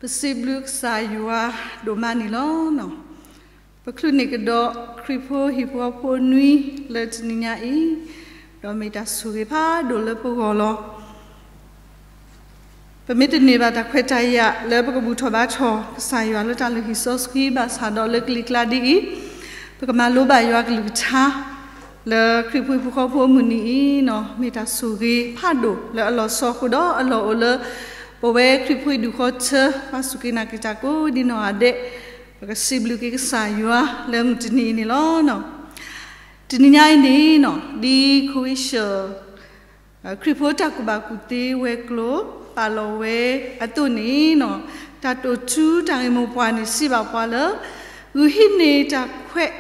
ပစံးဘျုးကစၢ်ယွၤဒိၣ်မးန့ၣ်လီၤ. ပချုးန့ၢ်ကဒီးခရံာ်ဖိဟံၣ်ဖိဃီဖိနွံလၢတနံၤညါအံၤ, ဒီးမ့ၢ်တၢ်ဆိၣ်ဂ့ၤဖးဒိၣ်လၢပဂီၢ်လီၤ. ပမ့ၢ်တန့ၢ်ဘၣ်တၢ်ခွဲးတၢ်ယာ်လၢပကဘူၣ်ထီၣ်ဘါထီၣ်ကစၢ်ယွၤလၢတၢ်လုၢ်ဟံၣ်စီဆှံဘၣ်ဆၣ်ဒီးလၢကလံၤကျါဒ်အံၤ, ပကမၤလိဘၣ်ယွၤကလုၢ်ကထါ လၢခရံာ်ဖိဟံၣ်ဖိဃီဖိအမုၢ်နံၤအံၤ, မ့ၢ်တၢ်ဆိၣ်ဂ့ၤဖးဒိၣ်လၢအလီၤဆီအဃိဒီး အလီၢ်အိၣ်လၢ ပဝဲခရံာ်ဖိဟံၣ်ဒူၣ်ဃီထၢ ပှၤစူၢ်က့ၤနာ်က့ၤတၢ်ကိးဒံနီၢ်ဂၤဒဲး, ပကစံးဘျုးက့ၤကစၢ်ယွၤလၢမုၢ်တနံၤအံၤန့ၣ်လီၤ. တနံၤညါအံၤန့ၣ် ဒ်ခိၣ်အ့ၡၢၣ် ခရံာ်ဖိတၢ်ကူၣ်ဘၣ်ကူၣ်သ့ဝဲၤကျိၤ ပာ်လီၤဝဲအသိးန့ၣ်, တၢ်တိာ်ထူတၢ်ဂ့ၢ်မိၢ်ပှၢ်န့ၣ် စံးဘၣ်ပှၤလၢ ဂုာ်ဟံးန့ၢ်တၢ်ခွဲး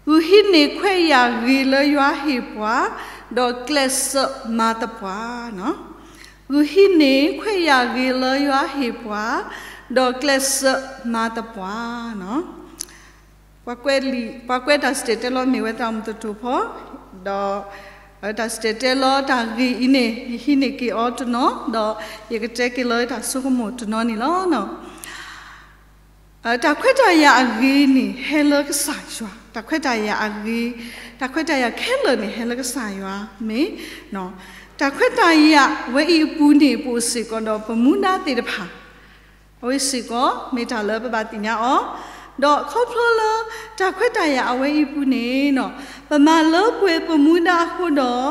ဂုာ်ဟံးန့ၢ်ခွဲးယာ်ဂ့ၤလၢယွၤဟ့ၣ်ပှၤ, ဒီးကျဲးစၢးမၤသပှၢ်. ဂုာ်ဟံးန့ၢ်ခွဲးယာ်ဂ့ၤလၢယွၤဟ့ၣ်ပှၤ, ဒီးကျဲးစၢးမၤသပှၢ်. ပှၤကွဲးတၢ်စတဲာ်တဲလီၤမ့ၢ်ဝဲသရၣ်မုၣ်သတူၢ်ဖီ, ဒီးတၢ်စတဲာ်တဲလီၤတၢ်ဂ့ၢ်အံၤန့ၣ် ယဟံးန့ၢ်က့ၤအီၤတနီၤ, ဒီးယကတဲက့ၤလၢတၢ်ဆိကမိၣ်တနီၤန့ၣ်လီၤ. တၢ်ခွဲးတၢ်ယာ်အဂ့ၤန့ၣ် ဟဲလၢကစၢ်ယွၤ, တၢ်ခွဲးတၢ်ယာ်အဂ့ၤ, တၢ်ခွဲးတၢ်ယာ်ခဲလၢာ်န့ၣ် ဟဲလၢကစၢ်ယွၤမ့ၢ်, တၢ်ခွဲးတၢ်ယာ်ဝဲအံၤအပူၤန့ၣ် ပအိၣ်စ့ၢ်ကီးဒီးပမူဒါသ့ၣ်တဖၣ်, အဝဲစ့ၢ်ကီး မ့ၢ်တၢ်လၢပဘၣ်သ့ၣ်ညါအီၤ, ဒီးခီဖျိလၢ တၢ်ခွဲးတၢ်ယာ်အဝဲအံၤအပူၤန့ၣ်, ပမၤလၢပှဲၤပမူဒါအဃိဒီး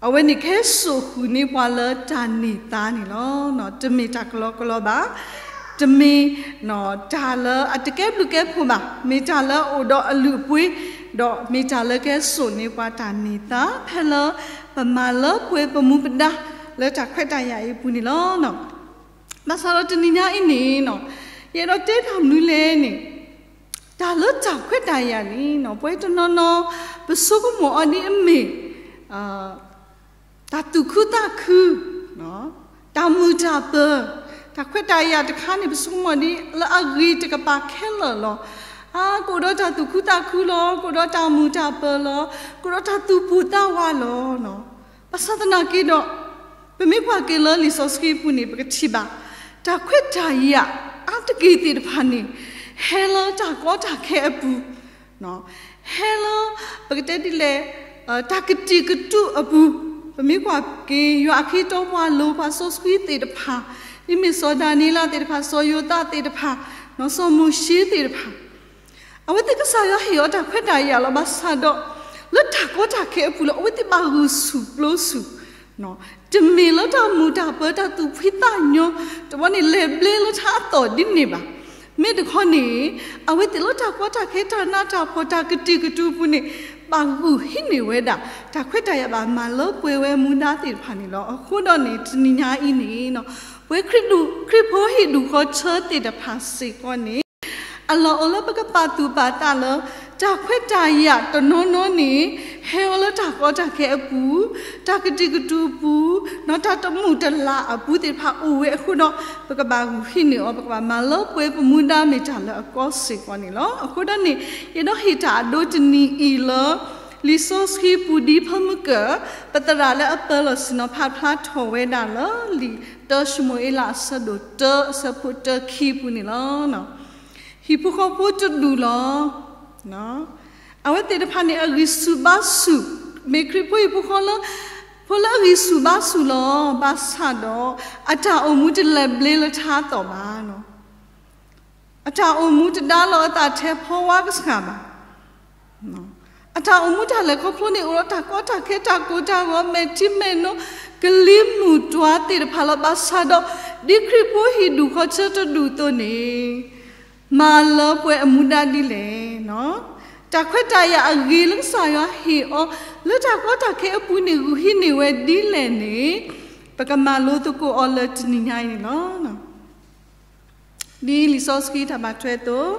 အဝဲန့ၣ်ကဟဲစိာ်ဃုာ်န့ၢ်ပှၤလၢတၢ်န့ၢ်သါန့ၣ်လီၤ. တမ့ၢ်တၢ်ကလီကလီဘၣ်, တမ့ၢ်တၢ်လၢအတကဲဘျုးကဲဖှိၣ်ဘၣ်, မ့ၢ်တၢ်လၢအအိၣ်ဒီးအလုၢ်အပှ့ၤ, ဒီးမ့ၢ်တၢ်လၢကဟဲစိာ်န့ၢ်ပှၤတၢ်န့ၢ်သါ ဖဲလၢပမၤလၢပှဲၤပမူပဒါလၢတၢ်ခွဲးတၢ်ယာ်အံၤအပူၤန့ၣ်လီၤ. ဘၣ်ဆၣ်ဒီးတနံၤညါအံၤန့ၣ်, ယအဲၣ်ဒိးတဲတၢ်မနုၤလဲၣ်န့ၣ်, တၢ်လၢတၢ်ခွဲးတၢ်ယာ်န့ၣ် ပဝဲတနီၤနီၤ ပဆိကမိၣ်အီၤဒ်အမ့ၢ် တၢ်သူၣ်ခုသးခု, တၢ်မုာ်တၢ်ပၢၤ, တၢ်ခွဲးတၢ်ယာ်တခါန့ၣ် ပဆိကမိၣ်ဒ်လၢအဂ့ၤတကပၤခဲလၢာ်လီၤ. အါ, ကအိၣ်ဒီးတၢ်သူၣ်ခုသးခုလီၤ, ကအိၣ်ဒီးတၢ်မုာ်တၢ်ပၢၤလီၤ, ကအိၣ်ဒီးတၢ်သူၣ်ပိၢ်သးဝးလီၤ. ဘၣ်ဆၣ်သနာ်က့ဒီး, ပမ့ၢ်ကွၢ်က့ၤလၢလံာ်စီဆှံအပူၤန့ၣ် ပကထံၣ်ဘၣ်, တၢ်ခွဲးတၢ်ယာ်အါတက့ၢ်သ့ၣ်တဖၣ်န့ၣ် ဟဲလၢတၢ်ကီတၢ်ခဲအပူၤ, ဟဲလၢ ပကတဲဒ်လဲၣ်, တၢ်ကတံာ်ကတူာ်အပူၤ, ပမ့ၢ်ကွၢ်က့ၤ ယွၤအခ့အတီပှၤလိၤ ပှၤစီဆှံသ့ၣ်တဖၣ်, ဒ်မ့ၢ်စီၤဒၤနံးယ့လးသ့ၣ်တဖၣ်, စီၤယိၤသးသ့ၣ်တဖၣ်, စီၤမိၤၡ့သ့ၣ်တဖၣ်, အဝဲသ့ၣ်ကစၢ်ယွၤဟ့ၣ်အီၤတၢ်ခွဲးတၢ်ယာ်လီၤ. ဘၣ်ဆၣ်ဒီး လၢတၢ်ကီတၢ်ခဲအပူၤလၢ အဝဲသ့ၣ်ဘၣ်ဂုာ်ဆူၣ်ပျိဆူၣ်, တမ့ၢ်လၢတၢ်မုာ်တၢ်ပၢၤ တၢ်သူၣ်ဖှံသးညီ တဘျီန့ၣ် လဲၤဘျ့လၢထါအသီၣ်ဒ်န့ၣ်ဘၣ်. မ့ၢ်တခီန့ၣ် အဝဲသ့ၣ်လၢတၢ်ကီတၢ်ခဲ တၢ်နးတၢ်ဖှီၣ် တၢ်ကတံာ်ကတူာ်အပူၤန့ၣ် ဘၣ်ဂုာ်ဟံးန့ၢ်ဝဲဒၣ် တၢ်ခွဲးတၢ်ယာ်ဘၣ်မၤလၢပှဲၤဝဲမူဒါသ့ၣ်တဖၣ်န့ၣ်လီၤ. အဃိဒီးန့ၣ် တနံၤညါအံၤန့ၣ် ပဝဲခရံာ်ဖိဟံၣ်ဒူၣ်ဃီထၢသ့ၣ်တဖၣ်စ့ၢ်ကီးန့ၣ် အလီၢ်အိၣ်လၢပကပာ်သူၣ်ပာ်သးလၢ တၢ်ခွဲးတၢ်ယာ်တနီၤနီၤန့ၣ် ဟဲဝဲလၢတၢ်ကီတၢ်ခဲအပူၤ, တၢ်ကတံာ်ကတူာ်အပူၤ, ဒီးတၢ်တမုာ်တလၤအပူၤသ့ၣ်တဖၣ်အိၣ်ဝဲအဃိဒီး ပကဘၣ်ဂုာ်ဟံးန့ၢ်အီၤ, ပကဘၣ်မၤလၢပှဲၤပမူဒါမ့ၢ်တၢ်လၢအကီစ့ၢ်ကီးန့ၣ်လီၤ. အဃိဒီးန့ၣ် ယအဲၣ်ဒိးဟ့ၣ်တၢ်အဒိတနံၤအံၤလၢ လံာ်စီဆှံပူၤဒ်ဖၢမုၢ်ကၢၢ် ပသရၣ်လၢအပၢလီၢ်ဆ့ၣ်နီၤဖးဖျါထီၣ်ဝဲဒၣ်လၢလံာ်တၢၡမူၤအ့လးအဆၢဒိၣ်တၢ အဆၢဖိတၢခံအပူၤန့ၣ်လီၤ. ဟံၣ်ဖိဃီဖိတဒူၣ်လီၤ. အဝဲသ့ၣ်တဖၣ်န့ၣ် အဂံၢ်ဆူၣ်ဘါဆူၣ်, မ့ၢ်ခရံာ်ဖိဟံၣ်ဖိဃီလၢ ဖိလၢအဂံၢ်ဆူၣ်ဘါဆူၣ်လီၤ. ဘၣ်ဆၣ်ဒီး အတၢ်အိၣ်မူတလဲၤဘျ့လၢထါအသီၣ်ဘၣ်. အတၢ်အိၣ်မူတဒါလီၤအသးထဲဖီဝါကစှၤဘၣ်. အတၢ်အိၣ်မူတၢ်လဲၤခီဖျိန့ၣ် အိၣ်ဒီးတၢ်ကီတၢ်ခဲ တၢ်ကိၢ်တၢ်ဂီၤ မဲာ်ထံမဲာ်နိ ကလံၤမုၢ်တွၤသ့ၣ်တဖၣ်လီၤ. ဘၣ်ဆၣ်ဒီး ဒ်ခရံာ်ဖိဟံၣ်ဒူၣ်ဃီထၢတဒူၣ်အသိးန့ၣ် မၤလၢပှဲၤအမူဒါဒ်လဲၣ်. တၢ်ခွဲးတၢ်ယာ်အဂ့ၤလၢကစၢ်ယွၤဟ့ၣ်အီၤ လၢတၢ်ကီတၢ်ခဲအပူၤန့ၣ် ဂုာ်ဟံးန့ၢ်ဝဲဒ်လဲၣ်န့ၣ် ပကမၤလိသကိးအီၤလၢတနံၤညါအံၤန့ၣ်လီၤ. ဒ်လံာ်စီဆှံတၢ်ဘၣ်ထွဲအသိး,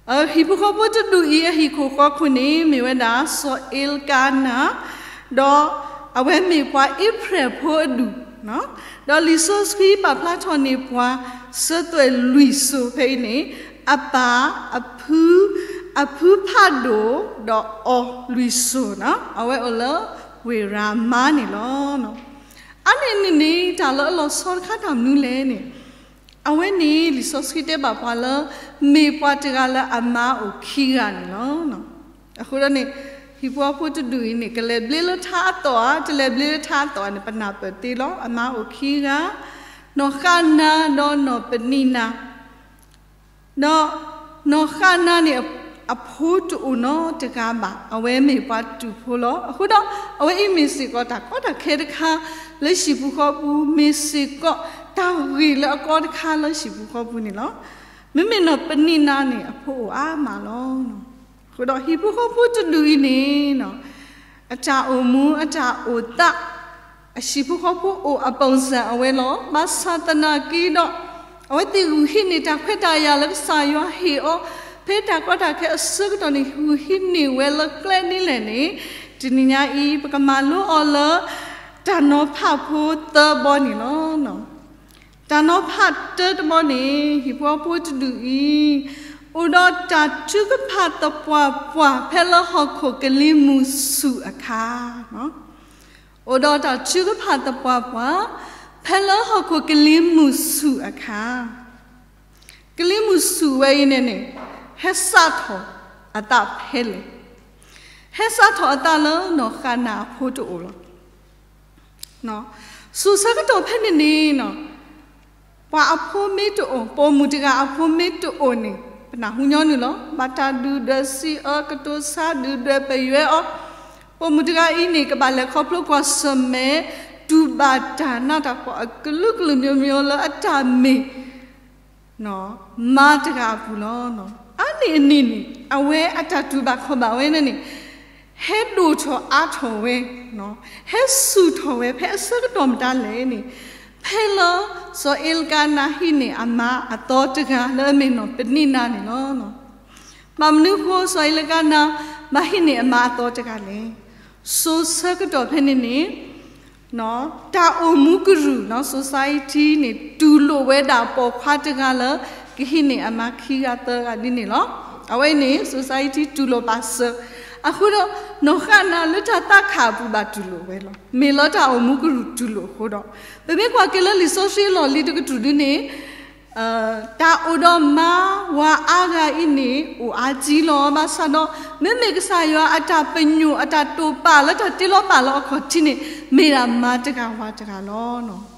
ဟံၣ်ဖိဃီဖိတဒူၣ်အံၤ အဟံၣ်ခိၣ်ဃီခိၣ်န့ၣ် မ့ၢ်ဝဲဒၣ် စီၤအ့လကၤနၤ, ဒီးအဝဲမ့ၢ်ပှၤအ့ဖြဲၣ်ဖိအဒူၣ်, ဒီးလံာ်စီဆှံပာ်ဖျါထီၣ်န့ၢ်ပှၤ စၢၤသွဲၣ်လွံၢ်စိၤဖဲအံၤန့ၣ် အပၢ်, အဖု, အဖုဖးဒိၣ်, ဒီးအီၤလွံၢ်စိၤ, အဝဲအိၣ်လၢဝ့ၢ်ရၤမါန့ၣ်လီၤ. အါန့ၢ်န့ၣ်န့ၣ် တၢ်လၢအလီၤဆီတခါတၢ်မနုၤလဲၣ်န့ၣ်, အဝဲန့ၣ်လံာ်စီဆှံတဲဘၣ်ပှၤလၢ မ့ၢ်ပှၤတဂၤလၢအမါအိၣ်ခံဂၤန့ၣ်လီၤ. အဃိဒီးန့ၣ် ဟံၣ်ဖိဃီဖိတဒူၣ်အံၤန့ၣ် ကလဲၤဘျ့လၢထါအသီၣ်ဧါ, တလဲၤဘျ့လၢထါအသီၣ်ဧါန့ၣ် ပနၢ်ပၢၢ်သ့လီၤ. အမါအိၣ်ခံဂၤ, နီၢ်ဃၣ်နၤဒီးနီၢ်ပနံးနၤ ဒီးနီၢ်ဃၣ်နၤန့ၣ် အဖိတအိၣ်နီတဂၤဘၣ်, အဝဲမ့ၢ်ပှၤတူာ်ဖိလီၤ. အဃိဒီး အဝဲအံၤမ့ၢ်စ့ၢ်ကီးတၢ်ကီတၢ်ခဲတခါ လၢဟံၣ်ဖိဃီဖိပူၤ, မ့ၢ်စ့ၢ်ကီးတၢ်ဂ့ၢ်လၢအကီတခါလၢဟံၣ်ဖိဃီဖိပူၤန့ၣ်လီၤ. မ့မ့ၢ်နီၢ်ပနံးနၤန့ၣ် အဖိအိၣ်အါမးလီၤ. အဃိဒီးဟံၣ်ဖိဃီဖိတဒူၣ်အံၤန့ၣ် အတၢ်အိၣ်မူအတၢ်အိၣ်သး အဟံၣ်ဖိဃီဖိအိၣ်အပူၤစၢၤအဝဲလီၤ. ဘၣ်ဆၣ်သနာ်က့ဒီး အဝဲသ့ၣ်ဂုာ်ဟံးန့ၢ်တၢ်ခွဲးတၢ်ယာ်လၢကစၢ်ယွၤဟ့ၣ်အီၤ ဖဲတၢ်ကီတၢ်ခဲအဆၢကတီၢ်န့ၣ် ဂုာ်ဟံးန့ၢ်ဝဲလၢကျဲဒ်လဲၣ်န့ၣ် တနံၤညါအံၤ ပကမၤလိအီၤလၢ တၢ်နီၤဖးဖိသၢဘီန့ၣ်လီၤ. တၢ်နီၤဖးတၢတဘီန့ၣ် ဟံၣ်ဖိဃီဖိတဒူၣ်အံၤ အိၣ်ဒီးတၢ်ထုကဖၣ်သပှၢ်ပှၢ် ဖဲလၢဟီၣ်ခိၣ်ကလံၤမုၢ်ဆူၣ်အခါ, အိၣ်ဒီးတၢ်ထုကဖၣ်သပှၢ်ပှၢ် ဖဲလၢဟီၣ်ခိၣ်ကလံၤမုၢ်ဆူၣ်အခါ, ကလံၤမုၢ်ဆူၣ်ဝဲအံၤန့ၣ်န့ၣ် ဟဲစးထီၣ်အသးဖဲလဲၣ်. ဟဲစးထီၣ်အသးလၢနီၢ်ဃၣ်နၤအဖိတအိၣ်လီၤ. ဆူၣ်ဆၢကတီၢ်ဖဲန့ၣ်န့ၣ် ပှၤအဖိမ့ၢ်တအိၣ်, ပိာ်မုၣ်တဂၤအဖိမ့ၢ်တအိၣ်န့ၣ် ပနၢ်ဟူညီနုၢ်လီၤ. ဘၣ်တၢ်ဒုၣ်ဒွဲၣ်စံးအၢကတိၤဆါ ဒုၣ်ဒွဲၣ်ပယွဲအီၤ, ပိာ်မုၣ်တဂၤအံၤန့ၣ် ကဘၣ်လဲၤခီဖျိကွၢ်ဆၢၣ်မဲာ် တူၢ်ဘၣ်တၢ်နးတၢ်ဖှီၣ်အကလုာ်ကလုာ်မျိုးမျိုးလၢအတၢ်မ့ၢ် မါတဂၤအပူၤလီၤ. အါန့ၢ်အန့ၣ်န့ၣ် အဝဲအတၢ်တူၢ်ဘၣ်ခီၣ်ဘၣ်ဝဲန့ၣ်န့ၣ် ဟဲဒိၣ်ထီၣ်အါထီၣ်ဝဲ, ဟဲစူၢ်ထီၣ်ဝဲဖဲအဆၢကတီၢ်မတၤလဲၣ်န့ၣ် ဖဲလၢစီၤအ့လကၤနၤဟံးန့ၢ်အမါအသီတဂၤလၢအမ့ၢ်နီၢ်ပနံးနၤန့ၣ်လီၤ. ဘၣ်မနုၤအဃိ စီၤအ့လကၤနၤ ဘၣ်ဟံးန့ၢ်အမါအသီတဂၤလဲၣ်. ဆူၣ်ဆၢကတီၢ်ဖဲန့ၣ်န့ၣ် တၢ်အိၣ်မူကရူၢ် society န့ၣ် တူၢ်လိာ်ဝဲဒၣ်ပိာ်ခွါတဂၤလၢ ကဟံးန့ၢ်အမါခံဂၤသၢဂၤဒ်န့ၣ်လီၤ. အဝဲအံၤန့ၣ် society တူၢ်လိာ်ပာ်စၢၤ, အဃိဒီး နီၢ်ဃၣ်နၤလၢတၢ်သးခးအပူၤဘၣ်တူၢ်လိာ်ဝဲလီၤ. မ့ၢ်လၢတၢ်အိၣ်မူကရူၢ်တူၢ်လိာ်အဃိဒီး ပမ့ၢ်ကွၢ်က့ၤလၢလံာ်စီဆှံအလီၢ်လံၤတကတြူၢ်ဒ်န့ၣ် တၢ်အိၣ်ဒီးမါဝၤအါဂၤအံၤန့ၣ် အိၣ်အါကံလီၤ. ဘၣ်ဆၣ်ဒီး မ့မ့ၢ်ကစၢ်ယွၤအတၢ်ပညိၣ်အတၢ်တိာ်ပာ်လၢတၢ်တ့လီၤပာ်လီၤအခီၣ်ထံးန့ၣ် မ့ၢ်ဒၣ်မါတဂၤဝၤတဂၤလီၤ.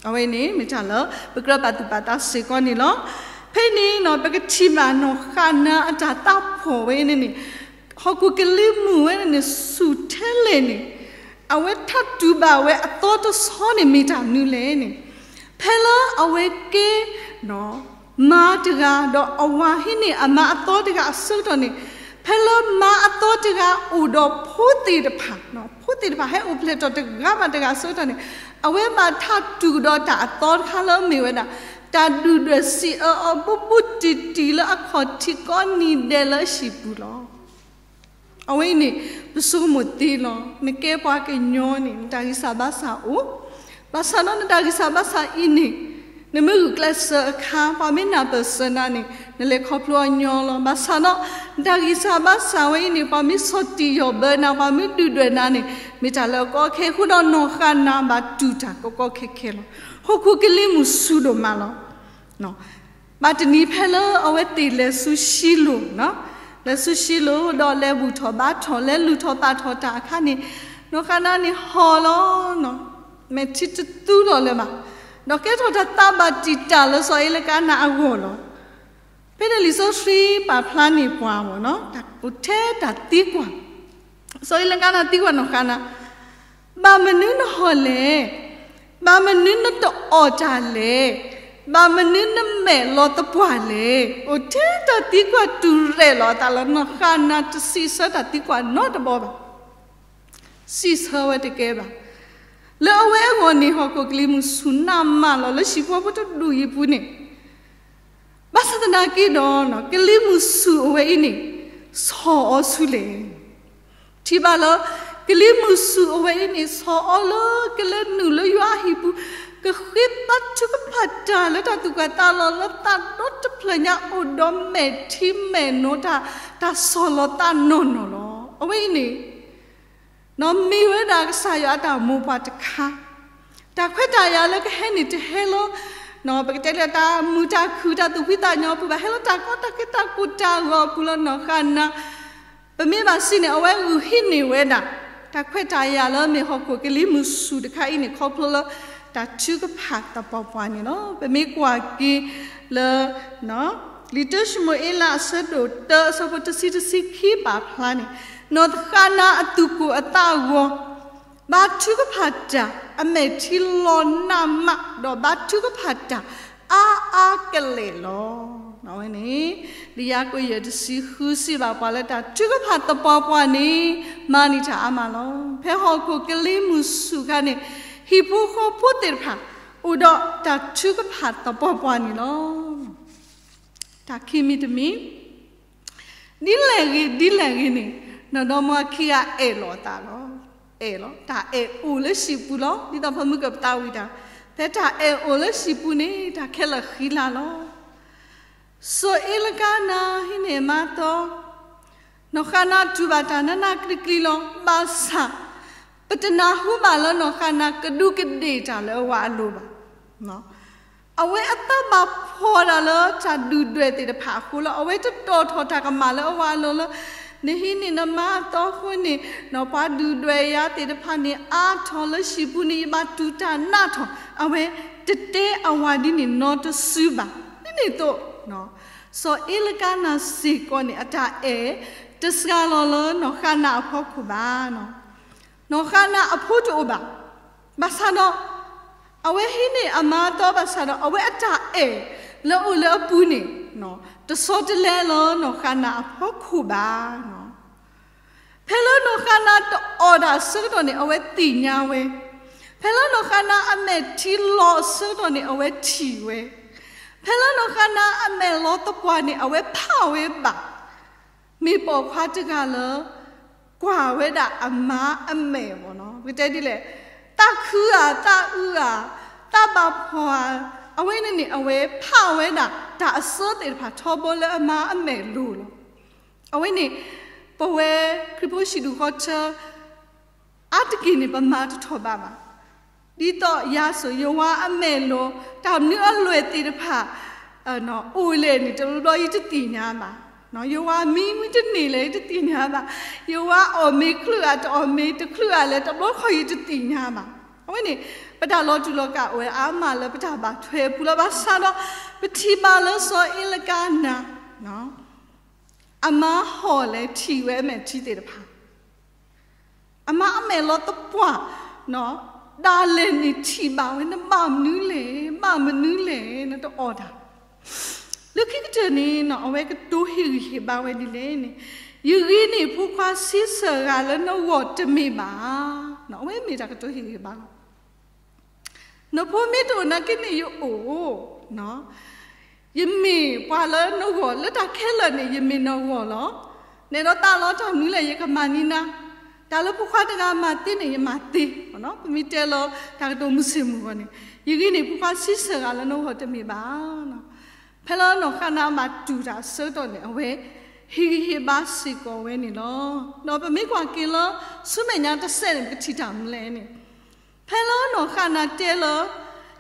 အဝဲန့ၣ် မ့ၢ်တၢ်လၢပကြၢးပာ်သူၣ်ပာ်သးစ့ၢ်ကီးန့ၣ်လီၤ. ဖဲန့ၣ် ပကထံၣ်ဘၣ်နီၢ်ဃၣ်နၤအတၢ်သးဖှီၣ်ဝဲန့ၣ်န့ၣ် ဟီၣ်ခိၣ်ကလံၤမုၢ်ဝဲန့ၣ်န့ၣ် ဆူၣ်ထဲလဲၣ်န့ၣ် အဝဲထီၣ်တူၢ်ဘၣ်ဝဲအသီတဆီန့ၣ်မ့ၢ်တၢ်မနုၤလဲၣ်န့ၣ် ဖဲလၢအဝဲကဲ မါတဂၤ ဒီးအဝၤဟံးန့ၢ်အမါအသီတဂၤအဆၢကတီၢ်န့ၣ် ဖဲလၢမါအသီတဂၤအိၣ်ဒီးဖိသ့ၣ်တဖၣ်, ဖိသ့ၣ်တဖၣ်ဟဲအိၣ်ဖျဲၣ်ထီၣ်တဂၤဘၣ်တဂၤအဆၢကတီၢ်န့ၣ် အဝဲဘၣ်ထီၣ်တူၢ်ဒီးတၢ်အသီတခါလၢအမ့ၢ်ဝဲဒၣ် တၢ်ဒုၣ်ဒွဲၣ်စံးအၢအီၤဘူးဘူးတံၢ်တံၢ်လၢအခီၣ်ထံးကိးနံၤဒဲးလၢအဟံၣ်ပူၤလီၤ. အဝဲအံၤန့ၣ် ပဆိကမိၣ်သ့လီၤ. နကဲပှၤကညီန့ၣ် နတၢ်ဂံၢ်စၢ်ဘါစၢ်အိၣ်, ဘၣ်ဆၣ်ဒီးနတၢ်ဂံၢ်စၢ်ဘါစၢ်အံၤန့ၣ် နမ့ၢ်ဂုာ်ကျဲးစၢးအခါ ပှၤမ့ၢ်နၢ်ပၢၢ်စၢၤနၤန့ၣ် နလဲၤခီဖျိအညီလီၤ. ဘၣ်ဆၣ်ဒီး နတၢ်ဂံၢ်စၢ်ဘါစၢ်ဝဲအံၤန့ၣ် ပှၤမ့ၢ်ဆီၣ်တံၢ်ယီၢ်ဘၢနၤ ပှၤမ့ၢ်ဒုၣ်ဒွဲၣ်နၤန့ၣ် မ့ၢ်တၢ်လၢအကီအခဲအဃိဒီး နီၢ်ဃၣ်နၤဘၣ်တူၢ်တၢ်ကီကီခဲခဲလီၤ. ဟီၣ်ခိၣ်ကလံၤမုၢ်ဆူၣ်ဒိၣ်မးလီၤ. ဘၣ်တနံၤဖဲလၢအဝဲသ့ၣ်လဲၤဆူၡံလိၣ်, လဲၤဆူၡံလိၣ်ဒီးလဲၤဘူၣ်ထီၣ်ဘါထီၣ် လဲၤလုၢ်ထီၣ်ပာ်ထီၣ်တၢ်အခါန့ၣ် နီၢ်ဃၣ်နၤန့ၣ်ဟီၣ်လီၤ. မဲာ်ထံတသူလီၤလၢၤဘၣ်. ဒီးကဲထီၣ်တၢ်သးဘၣ်တံာ်တာ်လၢစီၤအ့လကၤနၤအဂီၢ်လီၤ. ဖဲန့ၣ်လံာ်စီဆှံပာ်ဖျါန့ၢ်ပှၤမ့ၢ်နီၤ တၢ်အိၣ်ထဲတၢ်သံကွၢ်, စီၤအ့လကၤနၤသံကွၢ်နီၢ်ဃၣ်နၤ ဘၣ်မနုၤနဟီၣ်လဲၣ်, ဘၣ်မနုၤနတအီၣ်တၢ်လဲၣ်, ဘၣ်မနုၤနမဲာ်လီၤသပှၢ်လဲၣ်. အိၣ်ထဲတၢ်သံကွၢ်တူၢ်ရဲၣ်လီၤအသးလီၤ. နီၢ်ဃၣ်နၤတစံးဆၢတၢ်သံကွၢ်နီတဘီဘၣ်. စံးဆၢဝဲတကဲဘၣ်. လၢအဝဲအဂီၢ်န့ၣ် ဟီၣ်ခိၣ်ကလံၤမုၢ်ဆူၣ်နးမးလီၤ လၢဟံၣ်ဖိဃီဖိတဒူၣ်အံၤအပူၤန့ၣ် ဘၣ်ဆၣ်သနာ်က့ဒီး ကလံၤမုၢ်ဆူၣ်အဝဲအံၤန့ၣ် ဆီၣ်အီၤဆူလဲၣ်. ထံၣ်ဘၣ်လၢ ကလံၤမုၢ်ဆူၣ်အဝဲအံၤန့ၣ် ဆီၣ်အီၤလၢကလဲၤနုာ်လၢယွၤအဟံၣ်ပူၤ ကဃ့ဘါထုကဖၣ်တၢ်လၢတၢ်သူၣ်ကၢ်သးလီၤလၢသးဒီတဖျၢၣ်ညါ အိၣ်ဒီးမဲာ်ထံမဲာ်နိ တၢ်ဆီၣ်လီၤသးနီၢ်နီၢ်လီၤ. အဝဲအံၤန့ၣ် နီၢ်မ့ၢ်ဝဲဒၣ်ကစၢ်ယွၤအတၢ်မိၢ်ပှၢ်တခါ တၢ်ခွဲးတၢ် တၢ်ခွဲးတၢ်ယာ်လၢကဟဲန့ၣ် တဟဲလၢ ပကတဲလၢတၢ်မုာ်တၢ်ခုၣ် တၢ်သူၣ်ဖှံသးညီအပူၤဘၣ်, ဟဲလၢတၢ်ကီတၢ်ခဲတၢ်ကိၢ်တၢ်ဂီၤအပူၤလၢနီၢ်ဃၤနၤ ပမ့ၢ်ဘၣ်စံးန့ၣ် အဝဲဂုာ်ဟံးန့ၢ်ဝဲဒၣ် တၢ်ခွဲးတၢ်ယာ်လၢမ့ၢ်ဟီၣ်ခိၣ်ကလံၤမုၢ်ဆူၣ်တခါအံၤန့ၣ် ခီဖျိလၢတၢ်ထုကဖၣ်သပှၢ်ပှၢ်န့ၣ်လီၤ. ပမ့ၢ်ကွၢ်က့ၤလၢ လံာ်တၢၡမူၤအ့လးအဆၢဒိၣ်တၢ အဆၢဖိတဆံ တဆံခံပာ်ဖျါန့ၣ်, နီၢ်ဃၤနၤအသူၣ်ကိၢ်အသးဂီၤ ဘါထုကဖၣ်တၢ်အမဲာ်ထံလီၤနးမး ဒီးဘါထုကဖၣ်တၢ်အါအါကလဲာ်လီၤ. အဝဲန့ၣ် လံာ်ယၤကိာ်ယဲၢ်တဆံဃုစံးဘၣ်ပှၤလၢ တၢ်ထုကဖၣ်သပှၢ်ပှၢ်န့ၣ် မၤန့ၢ်တၢ်အါမးလီၤ. ဖဲဟီၣ်ခိၣ်ကလံၤမုၢ်ဆူၣ်အခါန့ၣ် ဟံၣ်ဖိဃီဖိသ့ၣ်တဖၣ် အိၣ်ဒီးတၢ်ထုကဖၣ်သပှၢ်ပှၢ်န့ၣ်လီၤ. တၢ်ခံမံၤတမံၤ ဒ်လဲၣ်ဂ့ၤ ဒ်လဲၣ်ဂ့ၤန့ၣ် နီၢ်ဒီမါဝၤခံဂၤအဲၣ်လီၤအသးလီၤ. အဲၣ်လီၤ, တၢ်အဲၣ်အိၣ်လၢဟံၣ်ပူၤလီၤ. ဒ်သိးပမုၢ်ကပတၢ်ဝံၤတၢ်, ဖဲတၢ်အဲၣ်အိၣ်လၢဟံၣ်ပူၤန့ၣ် တၢ်ခဲလၢာ်ဃံလၤလီၤ. စီၤအ့လကါနၤဟံးန့ၢ်အမါအသီ, နီၢ်ဃၤနၤတူၢ်ဘၣ်တၢ်နးနးကျံၤကျံၤလီၤ. ဘၣ်ဆၣ် ပတနၢ်ဟူဘၣ်လၢနီၢ်ဃၤနၤကဒူးကဒ့ၣ်တၢ်လၢအဝၤအလိၤဘၣ်. အဝဲအသးဘၣ်ဖှီၣ်ဒၣ်လၢတၢ်ဒုၣ်ဒွဲၣ်သ့ၣ်တဖၣ်အဃိလၢ အဝဲတတီၣ်ထီၣ်တၢ်ကမၣ်လၢအဝၤအလိၤလၢ နဟံးန့ၢ်နမါအသီအဃိန့ၣ် ပှၤဒုၣ်ဒွဲၣ်ယၤသ့ၣ်တဖၣ်န့ၣ် အါထီၣ်လၢဟံၣ်ပူၤန့ၣ် ယဘၣ်တူၢ်တၢ်နးထီၣ်, အဝဲတတဲအဝၤဒ်န့ၣ်နီတစုဘၣ်. ဒ်န့ၣ်အသိး စီၤအ့လကါနၤစ့ၢ်ကီးန့ၣ် အတၢ်အဲၣ် တစှၤလီၤလၢနီၢ်ဃၤနၤအဖီခိၣ်ဘၣ်. နီၢ်ဃၤနၤအဖိတအိၣ်ဘၣ်. ဘၣ်ဆၣ်ဒီး အဝဲဟံးန့ၢ်အမါအသီဘၣ်ဆၣ်ဒီး အဝဲအတၢ်အဲၣ်လၢအိၣ်လၢအပူၤန့ၣ် တဆီတလဲလၢနီၢ်ဃၤနၤအဖီခိၣ်ဘၣ်. ဖဲလၢနီၢ်ဃၤနၤတအီၣ်တၢ်အဆၢကတီၢ်န့ၣ် အဝဲသ့ၣ်ညါဝဲ, ဖဲလၢနီၢ်ဃၤနၤအမဲာ်ထံလီၤအဆၢကတီၢ်န့ၣ် အဝဲထံၣ်ဝဲ, ဖဲလၢနီၢ်ဃၤနၤအမဲာ်လီၤသပှၢ်န့ၣ် အဝဲဖးဝဲဘၣ်. မ့ၢ်ပိာ်ခွါတဂၤလၢ ကွၢ်ဝဲဒၣ်အမါအမဲာ်ဘၣ်နီၤ, ပကတဲဒ်လဲၣ်, သးခုဧါ, သးအုးဧါ, သးဘၣ်ဖှီၣ်ဧါ, အဝဲန့ၣ်န့ၣ် အဝဲဖးဝဲဒၣ်တၢ်အစၢသ့ၣ်တဖၣ်ထီဘိလၢအမါအမဲာ်လိၤလီၤ. အဝဲန့ၣ် ပဝဲခရံာ်ဖိဟံၣ်ဒူၣ်ဃီထၢ အါတက့ၢ်န့ၣ် ပမၤတထီၣ်ဘးဘၣ်. ဒ်သိးယၤစိၤ ယဝၤအမဲာ်လိၤ တၢ်မနုၤအလွဲၢ်သ့ၣ်တဖၣ် အိၣ်လဲၣ်န့ၣ် တဘျီဘျီယတသ့ၣ်ညါဘၣ်. ယဝၤမံမုၢ်တန့ၢ်လဲၣ် ယတသ့ၣ်ညါဘၣ်. ယဝၤအီၣ်မ့ၤချုးဧါ တအီၣ်မ့ၤတချုးဧါလဲၣ် တဘျီဃီယတသ့ၣ်ညါဘၣ်. အဝဲန့ၣ် ပတၢ်လီၤတူာ်လီၤကာ်အိၣ်ဝဲအါမးလၢပတၢ်ဘၣ်ထွဲအပူၤလီၤ. ဘၣ်ဆၣ်ဒီး ပထံၣ်ဘၣ်လၢစီၤအ့လကါနၤ အမါဟီၣ်လဲၣ်ထံၣ်ဝဲအမဲာ်ထံသ့ၣ်တဖၣ် အမါအမဲာ်လီၤသပှၢ် ဒၣ်လဲာ်န့ၣ်ထံၣ်ဘၣ်ဝဲ နဘၣ်မနုၤလဲၣ် ဘၣ်မနုၤလဲၣ် နတအီၣ်တၢ်. လၢခံကတၢၢ်န့ၣ် အဝဲကတိၤဟ့ၣ်ဂံၢ်ဟ့ၣ်ဘါဝဲဒ်လဲၣ်န့ၣ်, ယဂ့ၤန့ၢ်ဖိခွါဆံဆၢၣ်ဂၤလၢနဂီၢ်တမ့ၢ်ဘၣ်. အဝဲမ့ၢ်တၢ်ကတိၤဟ့ၣ်ဂံၢ်ဟ့ၣ်ဘါလီၤ. နဖိမ့ၢ်တအိၣ်နာ်က့န့ၣ်ယအိၣ်, ယမ့ၢ်ပှၤလၢနဂီၢ် လၢတၢ်ခဲလၢာ်န့ၣ် ယမ့ၢ်နဂီၢ်လီၤ. နအဲၣ်ဒိးသးလီတၢ်မနုၤလဲၣ် ယကမၤန့ၢ်နၤ, တၢ်လၢဖိခွါတဂၤမၤသ့န့ၣ် ယမၤသ့. ပမ့ၢ်တဲလီၤတၢ်ကတိၤမုာ်ဆ့ၣ်မုာ်ဂီၢ်န့ၣ် ယဂ့ၤန့ၢ်ဖိခွါဆံဆၢၣ်ဂၤလၢနဂီၢ်တမ့ၢ်ဘၣ်. ဖဲလၢနီၢ်ဃၤနၤဘၣ်တူၢ်တၢ်အဆၢကတီၢ်န့ၣ် အဝဲဟ့ၣ်ဂံၢ်ဟ့ၣ်ဘါစ့ၢ်ကီးဝဲန့ၣ်လီၤ. ဒီးပမ့ၢ်ကွၢ်က့ၤလၢ ဆူမဲာ်ညါတစဲးန့ၣ် ပကထံၣ်တၢ်မနုၤလဲၣ်န့ၣ်, ဖဲလၢနီၢ်ဃၤနၤတဲလၢ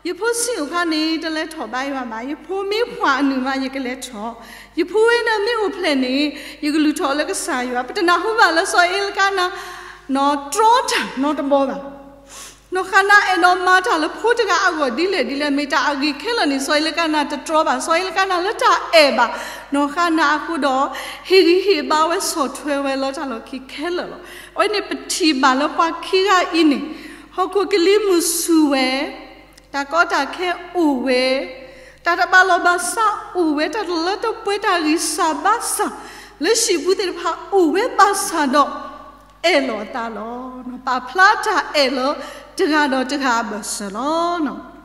ယဖိဆံးအိၣ်ခါန့ၣ် တလဲၤထီၣ်ဘါယွၤဘၣ်, ယဖိမ့ၢ်ဖှီၣ်အနုာ်မး ယကလဲၤထီၣ်, ယဖိဝဲဒၣ်မ့ၢ်အိၣ်ဖျဲၣ်န့ၣ် ယကလုၢ်ထီၣ်လၢကစၢ်ယွၤ. ပတနၢ်ဟူဘၣ်လၢစီၤအ့လကါနၤ နီၢ်တြီတၢ်နီတဘီဘၣ်. နီၢ်ဃၤနၤအဲၣ်ဒိးမၤတၢ်လၢဖိတဂၤအဂီၢ်ဒ်လဲၣ်ဒ်လဲၣ် မ့ၢ်တၢ်အဂ့ၤခဲလၢာ်န့ၣ် စီၤအ့လကါနၤတတြီဘၣ်. စီၤအ့လကါနၤလၢတၢ်အဲၣ်ဘၣ်နီၢ်ဃၤနၤအဃိဒီး ဟ့ၣ်ဂံၢ်ဟ့ၣ်ဘါဝဲဆီၣ်ထွဲဝဲလၢတၢ်လီၢ်ခံခဲလၢာ်လီၤ. အဝဲန့ၣ်ပထံၣ်ဘၣ်လၢပှၤခံဂၤအံၤန့ၣ် ဟီၣ်ခိၣ်ကလံၤမုၢ်ဆူၣ်ဝဲ, တၢ်ကီတၢ်ခဲအိၣ်ဝဲ, တၢ်တဘၣ်လီၢ်ဘၣ်စးအိၣ်ဝဲ, တၢ်တလၢတပှဲၤ တၢ်ဂံၢ်စၢ်ဘါစၢ် လၢဟံၣ်ပူၤသ့ၣ်တဖၣ်အိၣ်ဝဲဘၣ်ဆၣ်ဒီး အဲၣ်လီၤအသးလီၤ. ပာ်ဖျါတၢ်အဲၣ်လၢတဂၤဒီးတဂၤအဘၢၣ်စၢၤလီၤ.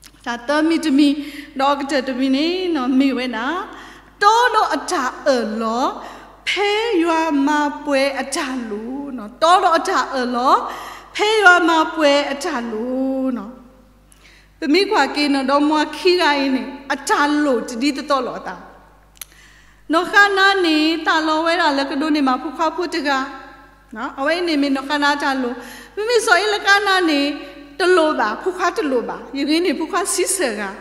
တၢ်သၢမံၤတမံၤ ဒီးအကတၢၢ်တမံၤန့ၣ် မ့ၢ်ဝဲဒၣ် တီဒီးအတၢ်အၢၣ်လီၤ ဖဲယွၤမၤပှဲၤအတၢ်လိၤ, တီဒီးအတၢ်အၢၣ်လီၤ ဖဲယွၤမၤပှဲၤအတၢ်လိၤ. ပမ့ၢ်ကွၢ်က့ၤနီၢ်ဒီမါဝၤခံဂၤအံၤန့ၣ် အတၢ်လိၤတဒ်သိးသိးလိာ်အသး နီၢ်ဃၤနၤန့ၣ် သးလီဝဲဒၣ်လၢကဒိးန့ၢ်ဘၣ်ဖိခွါဖိတဂၤ, အဝဲအံၤန့ၣ်မ့ၢ်နီၢ်ဃၤနၤအတၢ်လိၤ. မ့မ့ၢ်စီၤအ့လကါနၤန့ၣ် တလိၣ်ဘၣ်, ဖိခွါတလိၣ်ဘၣ်, ယဂ့ၤန့ၣ် ဖိခွါဆံဆဲၣ်ဂၤ,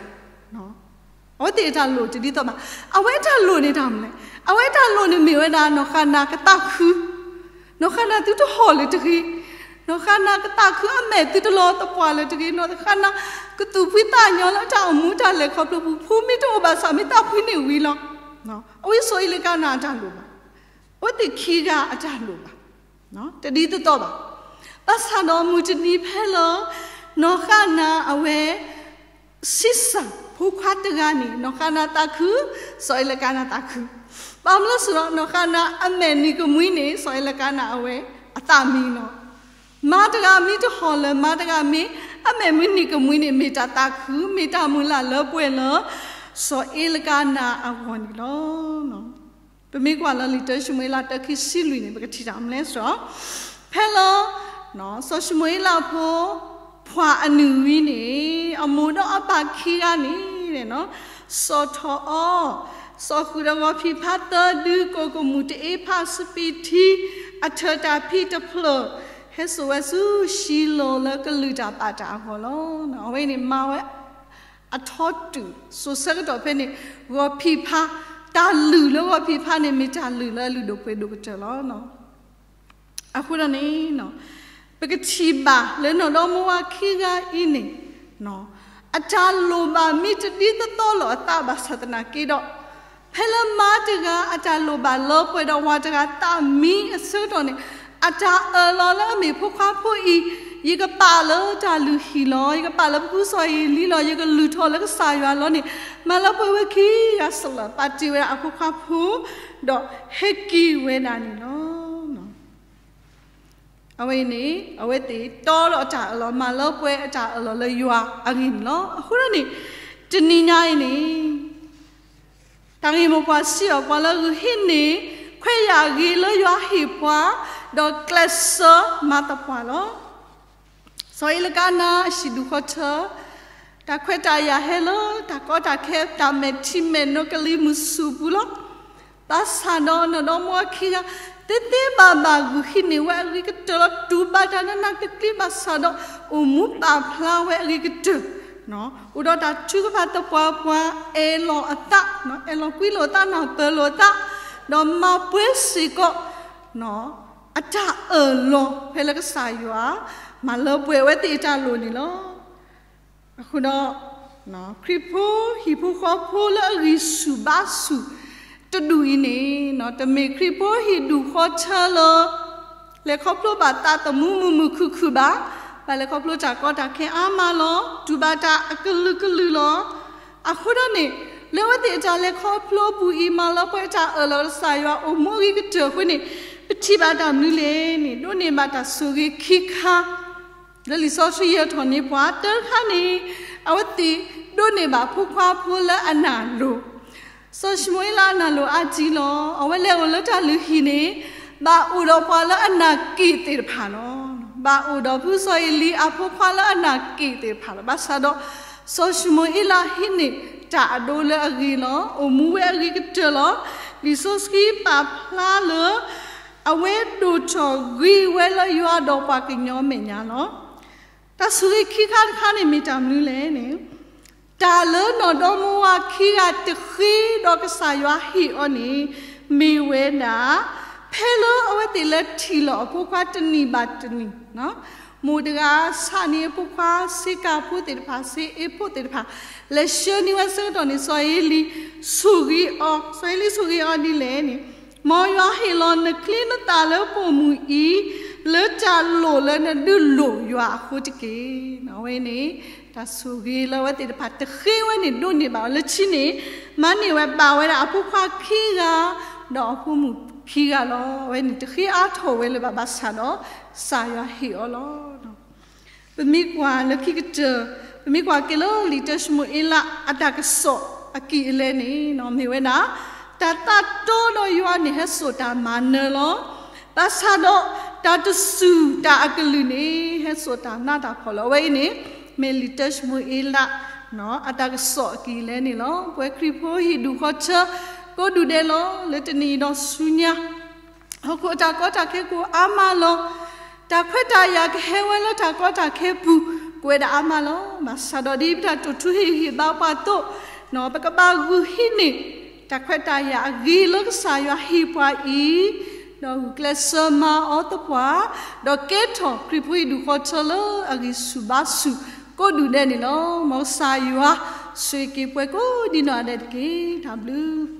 အဝဲသ့ၣ်အတၢ်လိၣ်တဒ်သိးဘၣ်. အဝဲအတၢ်လိၣ်န့ၣ်တၢ်မနုၤလဲၣ်. အဝဲအတၢ်လိၣ်န့ၣ်မ့ၢ်ဝဲဒၣ် နီၢ်ဃၤနၤကသးခု, နီၢ်ဃၤနၤသုတဟီၣ်လၢၤတဂ့ၤ, နီၢ်ဃၤနၤကသးခုအမဲာ်သုတလီၤသပှၢ်လၢၤတဂ့ၤ, နီၢ်ဃၤနၤကသူၣ်ဖှံသးညီလၢအတၢ်အိၣ်မူတၢ်လဲၤခီဖျိပူၤ, ဖိမ့ၢ်တအိၣ်ဘၣ်ဆၣ် မ့ၢ်သးဖှံန့ၢ်ဝံၤလီၤ. အဝဲစီၤအ့လကၤနၤအတၢ်လိၣ်ဘၣ်. အဝဲသ့ၣ်ခံဂၤအတၢ်လိၣ်ဘၣ် တဒ်သိးဘၣ်. ဘၣ်ဆၣ်ဒီးမုၢ်တနံၤဖဲလၢ နီၢ်ဃၤနၤအဝဲ ဆံဆဲၣ်ဖိခွါတဂၤန့ၣ် နီၢ်ဃၤနၤသးခု, စီၤအ့လကၤနၤသးခု, ဘၣ်မနုၤလဲၣ်ဒီး နီၢ်ဃၤနၤအမဲာ်နံၤကမှံန့ၣ် စီၤအ့လကၤနၤအဝဲအသးမံလီၤ. မါတဂၤမ့ၢ်တဟီၣ်လၢၤ မါတဂၤမ့ၢ်အမဲာ်မံနံၤကမှံန့ၣ် မ့ၢ်တၢ်သးခု မ့ၢ်တၢ်မုၢ်လၢ်လၢပှဲၤလၢ စီၤအ့လကၤနၤအဂီၢ်န့ၣ်လီၤ. ပမ့ၢ်ကွၢ်လၢလံာ်တၢၡမူၤအ့လး တၢ ခံဆံလွံၢ်န့ၣ် ပကထံၣ်တၢ်မနုၤလဲၣ်ဒီး ဖဲလၢ စီၤၡမူၤအ့လးအဖိ ဖှၣ်အနုၢ်ဝံၤန့ၣ် အမိၢ်ဒီးအပၢ်ခံဂၤန့ၣ် စီၣ်ထီၣ်အီၤ, စီၣ်ဃုာ်ဒီးဂီၤဖံးဖါသၢဒု ကိၣ်ကမူၣ်တအ့ဖး စပံးထံ အထၢၣ်တၢ်ဖံးတဖျၢၣ် ဟဲစိာ်ဝဲဆူၡံလိၣ်လၢကလုၢ်တၢ်ပာ်တၢ်အဂီၢ်လီၤ. အဝဲန့ၣ်မၤဝဲ အထီတုာ် စိၤဆၢကတီၢ်ဖဲန့ၣ် ဂီၤဖံးဖါ, တၢ်လုၢ်လၢဂီၤဖံးဖါန့ၣ် မ့ၢ်တၢ်လုၢ်လၢအလုၢ်ဒိၣ်ပှ့ၤဒိၣ်ကတၢၢ်လီၤ. အဃိဒီးန့ၣ် ပကထံၣ်ဘၣ်လၢနီၢ်ဒီမါဝၤခံဂၤအံၤန့ၣ် အတၢ်လိၣ်ဘၣ်မ့ၢ်တဒ်သိးသိးလိာ်အသးဘၣ်ဆၣ်သနာ်က့ဒီး ဖဲလၢမါတဂၤအတၢ်လိၣ်ဘၣ်လၢပှဲၤဒီးဝၤတဂၤသးမံအဆၢကတီၢ်န့ၣ် အတၢ်အၢၣ်လီၤလၢအမ့ၢ်ဖိခွါဖိအံၤ, ယကပာ်လၢတၢ်လုၢ်ဟံၣ်လီၤ, ယကပာ်လၢပဖုစီၤအ့လံလီၤ, ယကလုၢ်ထီၣ်လၢကစၢ်ယွၤလီၤန့ၣ် မၤလၢပှဲၤဝဲခံဂၤစလၢၣ် ပာ်တ့ၢ်ဝဲဒၣ်အဖိခွါဖိ ဒီးဟဲက့ၤဝဲဒၣ်န့ၣ်လီၤ. အဝဲအံၤန့ၣ် အဝဲသ့ၣ်တီဒီးအတၢ်အၢၣ်လီၤ မၤလၢပှဲၤအတၢ်အၢၣ်လီၤလၢယွၤအဂ့ၢ်န့ၣ်လီၤ. အဃိဒီးန့ၣ် တနံၤညါအံၤန့ၣ် တၢ်ဂ့ၢ်မိၢ်ပှၢ်စံးအီၤ ပှၤလၢအဂုာ်ဟံးန့ၢ် ခွဲးယာ်ဂ့ၤလၢယွၤဟ့ၣ်ပှၤ, ဒီးကျဲးစၢးမၤသပှၢ်လီၤ. စီၤအ့လကၤနၤအဟံၣ်ဒူၣ်ဃီထၢ, တၢ်ခွဲးတၢ်ယာ်ဟဲလၢ တၢ်ကီတၢ်ခဲ တၢ်မဲာ်ထံမဲာ်နိ ကလံၤမုၢ်ဆူၣ်ပူၤလီၤ. ဘၣ်ဆၣ်ဒီးနီၢ်ဒီမါဝၤခံဂၤ သ့သ့ဘၣ်ဘၣ်ဂုာ်ဟံးန့ၢ်ဝဲအဂ့ၤကတၢၢ်လီၤ. တူၢ်ဘၣ်တၢ်နးနးကျံးကျံးဘၣ်ဆၣ်ဒီး အိၣ်မူပာ်ဖျါဝဲအဂ့ၤကတၢၢ်, အိၣ်ဒီးတၢ်ထုကဖၣ်သပှၢ်ပှၢ် အဲၣ်လီၤအသး, အဲၣ်လီၤကွံလိာ်အသး နၢ်ပၢၢ်လိာ်အသး, ဒီးမၤပှဲၤစ့ၢ်ကီး အတၢ်အၢၣ်လီၤဖဲလၢကစၢ်ယွၤ မၤလၢပှဲၤအဝဲသ့ၣ်အတၢ်လိၣ်န့ၣ်လီၤ. အဃိဒီး ခရံာ်ဖိဟံၣ်ဖိဃီဖိလၢအဂံၢ်ဆူၣ်ဘါဆူၣ်တဒူၣ်အံၤန့ၣ် တမ့ၢ်ခရံာ်ဖိဟံၣ်ဒူၣ်ဃီထၢလၢ လဲၤခီဖျိဘၣ်သးသမူမုာ်မုာ်ခုၣ်ခုၣ်ဘၣ်, ဘၣ်လဲၤခီဖျိတၢ်ကီတၢ်ခဲအါမးလီၤ. တူၢ်ဘၣ်တၢ်အကလုာ်ကလုာ်လီၤ. အဃိဒီးန့ၣ် လၢအဝဲသ့ၣ်အတၢ်လဲၤခီဖျိပူၤအံၤ မၤလၢပှဲၤအတၢ်အၢၣ်လီၤကစၢ်ယွၤအိၣ်မူအဂ့ၤကတၢၢ်အဃိန့ၣ် ပထံၣ်ဘၣ်တၢ်မနုၤလဲၣ်န့ၣ် ဒိးန့ၢ်ဘၣ်တၢ်ဆိၣ်ဂ့ၤခံခါ လၢလံာ်စီဆှံယဲၢ်ထီၣ်န့ၢ်ပှၤ တၢတခါန့ၣ် အဝဲသ့ၣ်ဒိးန့ၢ်ဘၣ်ဖိခွါဖိလၢအနၢ်လိၤ, စီၤၡမူၤအ့လးအနၢ်လိၤအါတံၢ်လီၤ. အဝဲလဲၤအိၣ်လၢတၢ်လုၢ်ဟံၣ်န့ၣ် ဘၣ်အိၣ်ဒီးပှၤလၢအနၢ်က့ၣ်သ့ၣ်တဖၣ်လီၤ. ဘၣ်အိၣ်ဒီးဖုစီၤအ့လံအဖိခွါလၢအနၢ်က့ၣ်သ့ၣ်တဖၣ်လီၤ. ဘၣ်ဆၣ်ဒီး စီၤၡမူၤအ့လးဟံးန့ၢ်တၢ်အဒိလၢအဂ့ၤလီၤ. အိၣ်မူဝဲအဂ့ၤကတၢၢ်လီၤ. လံာ်စီဆှံပာ်ဖျါလၢ အဝဲဒိၣ်ထီၣ်ဂ့ၤဝဲလၢယွၤဒီးပှၤကညီမဲာ်ညါလီၤ. တၢ်ဆိၣ်ဂ့ၤခံခါတခါန့ၣ်မ့ၢ်တၢ်မနုၤလဲၣ်န့ၣ် တၢ်လၢနီၢ်ဒီမါဝၤခံဂၤတဃ့ဒီးကစၢ်ယွၤဟ့ၣ်အီၤန့ၣ် မ့ၢ်ဝဲဒၣ် ဖဲလၢအဝဲသ့ၣ်လဲၤထံၣ်လိာ်အဖိခွါတနံၤဘၣ်တနံၤ, မိၢ်တဂၤဆှၢန့ၢ်အဖိခွါ ဆ့ကၤဖိသ့ၣ်တဖၣ် ဆ့အ့ဖိသ့ၣ်တဖၣ် လဲၤဆှၢန့ၢ်ဝဲဆၢကတီၢ်န့ၣ် စီၤအ့လံဆိၣ်ဂ့ၤအီၤ, စီၤအ့လံဆိၣ်ဂ့ၤအီၤဒ်လဲၣ်န့ၣ် မ်ယွၤဟ့ၣ်လီၤနချံနသၣ်လၢပိာ်မုၣ်အံၤ လၢတၢ်လိၣ်လၢနဒုးလိၣ်ယွၤအဃိတက့ၢ်. အဝဲန့ၣ် တၢ်ဆိၣ်ဂ့ၤလၢအဝဲသ့ၣ်တဖၣ်တဃ့ဝဲန့ၣ် ဒိးန့ၢ်ဘၣ်အီၤလၢခံန့ၣ် မၤန့ၢ်ဝဲဘၣ်ဝဲဒၣ်အဖိခွါခံဂၤ ဒီးအဖိမုၣ်ခံဂၤလီၤ. အဝဲန့ၣ်တဃ့အါထီၣ်ဝဲလၢၤဘၣ်ဘၣ်ဆၣ်ဒီး ကစၢ်ယွၤဟ့ၣ်အီၤလီၤ. ပမ့ၢ်ကွၢ်လၢခံကတၢၢ်, ပမ့ၢ်ကွၢ်က့ၤလၢလံာ်တၢၡမူၤအ့လးအတၢ်ကစီၣ်အကံၢ်အလဲန့ၣ် မ့ၢ်ဝဲဒၣ် တၢ်သးတီဒီးယွၤန့ၣ် ဟဲစိာ်တၢ်မၤနၢၤလီၤ. ဘၣ်ဆၣ်ဒီး တၢ်တစူၢ်တၢ်အကလုၢ်န့ၣ် ဟဲစိာ်တၢ်နးတၢ်ဖှီၣ်လီၤ. အဝဲအံၤန့ၣ် မ့ၢ်လံာ်တၢၡမူၤအ့လး အတၢ်ကစီၣ်အကံၢ်အလဲန့ၣ်လီၤ. ပဝဲခရံာ်ဖိဟံၣ်ဒူၣ်ဃီထၢ ကိးဒူၣ်ဒဲးလီၤ. လၢတနံၤအံၤဒီးဆူညါ ဟီၣ်ခိၣ်အတၢ်ကီတၢ်ခဲကအိၣ်အါမးလီၤ. တၢ်ခွဲးတၢ်ယာ်ကဟဲဝဲလၢတၢ်ကီတၢ်ခဲပူၤ ကိးဝဲဒၣ်အါမးလီၤ. ဘၣ်ဆၣ်ဒီးဒ်ပတၢ်တိာ်ထူဟ့ၣ်ဂံၢ်ဘါပှၤအသိး, ပကဘၣ်ဂုာ်ဟံးန့ၢ် တၢ်ခွဲးတၢ်ယာ်အဂ့ၤလၢကစၢ်ယွၤဟ့ၣ်ပှၤအံၤ, ဒီးဂုာ်ကျဲးစၢးမၤအီၤသပှၢ်, ဒီးကဲထီၣ်ခရံာ်ဖိဟံၣ်ဒူၣ်ဃီထၢလၢအဂံၢ်ဆူၣ်ဘါဆူၣ်ကိးဒူၣ်ဒဲးန့ၣ်လီၤ. မ်ကစၢ်ယွၤဆိၣ်ဂ့ၤက့ၤပှၤကိးဒ်နီၢ်ဂၤဒဲးတက့ၢ်. တၢ်ဘျုး